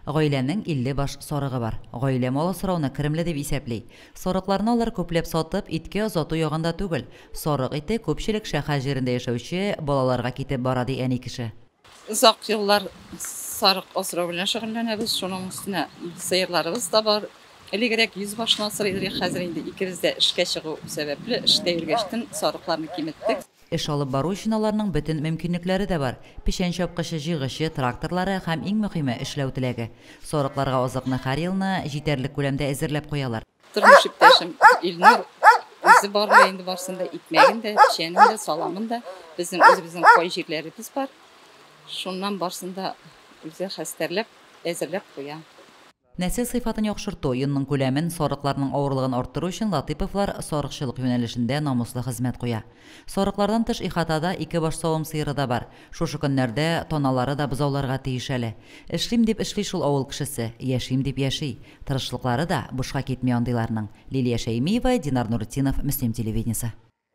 Гаиләнең 50 баш сарыгы бар. Гаилә мал асрауны керемле дип исәпли. Сарыкларны алар күпләп сатып, иткә озату ягында түгел. Сарык ите күпчелек шәһәр җирендә яшәүче балаларга китеп бара, ди әни кеше. Озак еллар сарык асрау белән шөгыльләнәбез. Шуның өстенә сыерларыбыз да бар. Элегрәк 100 башны асрый идек, хәзер инде икебез дә эшкә чыгу сәбәпле, эштә йөргәчтен сарыкларны киметтек. Эш алып бару өчен аларның бөтен мөмкинлекләре дә бар. Печән чапкычы, җыйгычы, тракторлары һәм иң мөхиме, эшләү теләге. Сарыкларга азыкны һәр елны җитәрлек күләмдә әзерләп куялар. Тормыш иптәшем Илнур үзе барлый инде барсын да, икмәген дә, печәнен дә, саламын да. Безнең үзебезнең пай җирләребез бар. Шуннан барсын да үзе хәстәрләп, әзерләп куя. Нәсел сыйфатын яхшырту, йонның күләмен, сарыкларның авырлыгын арттыру өчен Латыйповлар сарыкчылык юнәлешендә намуслы хезмәт куя. Сарыклардан тыш ихатада ике баш савым сыеры да бар. Шушы көннәрдә таналары да бозауларга тиеш әле. Эшлим дип эшли шул авыл кешесе, яшим дип яши. Тырышлыклары да бушка китми андыйларның. Лилия Шәймиева, Динар Нуретдинов, Мөслим телевидениесе.